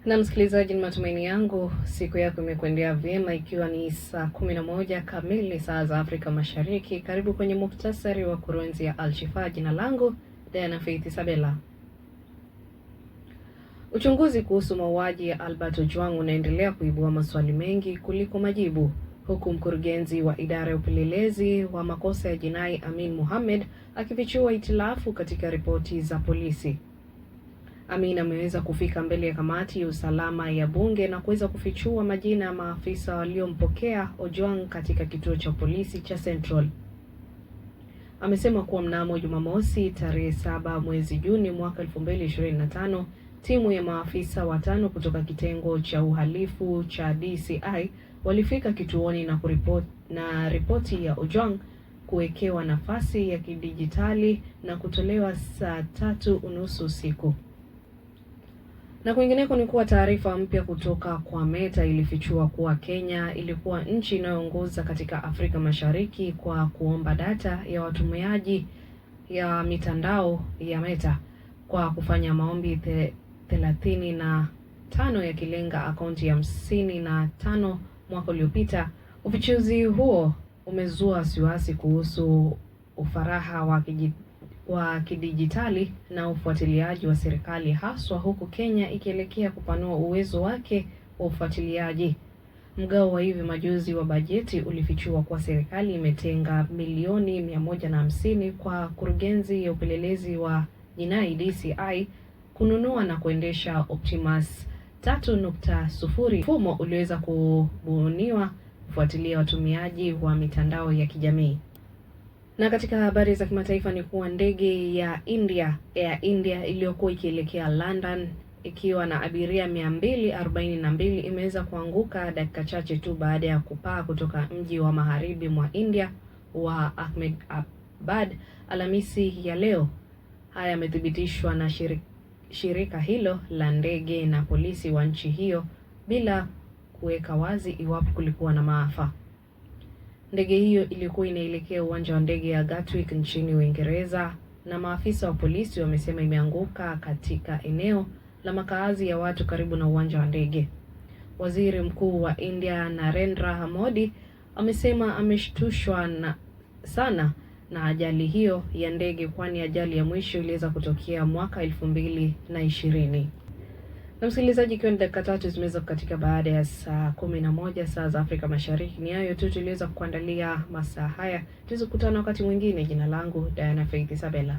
Na msikilizaji, ni matumaini yangu siku yako imekuendea vyema, ikiwa ni saa 11 kamili saa za Afrika Mashariki. Karibu kwenye muhtasari wa kurunzi ya Alshifa. Jina langu Diana Faith Isabella. Uchunguzi kuhusu mauaji ya Albert Ojwang unaendelea kuibua maswali mengi kuliko majibu, huku mkurugenzi wa idara ya upelelezi wa makosa ya jinai Amin Mohamed akifichua itilafu katika ripoti za polisi. Amin ameweza kufika mbele ya kamati ya usalama ya bunge na kuweza kufichua majina ya maafisa waliompokea Ojwang katika kituo cha polisi cha Central. Amesema kuwa mnamo Jumamosi tarehe 7 mwezi Juni mwaka 2025 timu ya maafisa watano kutoka kitengo cha uhalifu cha DCI walifika kituoni na na ripoti ya Ojwang kuwekewa nafasi ya kidijitali na kutolewa saa 3:30 usiku. Na kwingineko ni kuwa taarifa mpya kutoka kwa Meta ilifichua kuwa Kenya ilikuwa nchi inayoongoza katika Afrika Mashariki kwa kuomba data ya watumiaji ya mitandao ya Meta kwa kufanya maombi 35 yakilenga akaunti 55 mwaka uliopita. Ufichuzi huo umezua wasiwasi kuhusu ufaraha wa kidijitali na ufuatiliaji wa serikali haswa huku Kenya ikielekea kupanua uwezo wake wa ufuatiliaji. Mgao wa hivi majuzi wa bajeti ulifichua kuwa serikali imetenga milioni 150 kwa kurugenzi ya upelelezi wa jinai DCI kununua na kuendesha Optimus 3.0, mfumo ulioweza kubuniwa kufuatilia watumiaji wa mitandao ya kijamii. Na katika habari za kimataifa ni kuwa ndege ya India Air India iliyokuwa ikielekea London ikiwa na abiria 242 imeweza kuanguka dakika chache tu baada ya kupaa kutoka mji wa magharibi mwa India wa Ahmedabad Alhamisi ya leo. Haya yamethibitishwa na shirika hilo la ndege na polisi wa nchi hiyo bila kuweka wazi iwapo kulikuwa na maafa. Ndege hiyo ilikuwa inaelekea uwanja wa ndege ya Gatwick nchini Uingereza na maafisa wa polisi wamesema imeanguka katika eneo la makaazi ya watu karibu na uwanja wa ndege. Waziri Mkuu wa India Narendra Modi amesema ameshtushwa sana na ajali hiyo ya ndege kwani ajali ya mwisho iliweza kutokea mwaka 2020. Na msikilizaji, ikiwa ni dakika 3 zimeweza kukatika baada ya saa 11 saa za Afrika Mashariki, ni hayo tu tuliweza kuandalia masaa haya. Tuweze kukutana wakati mwingine. Jina langu Diana Faith Isabella.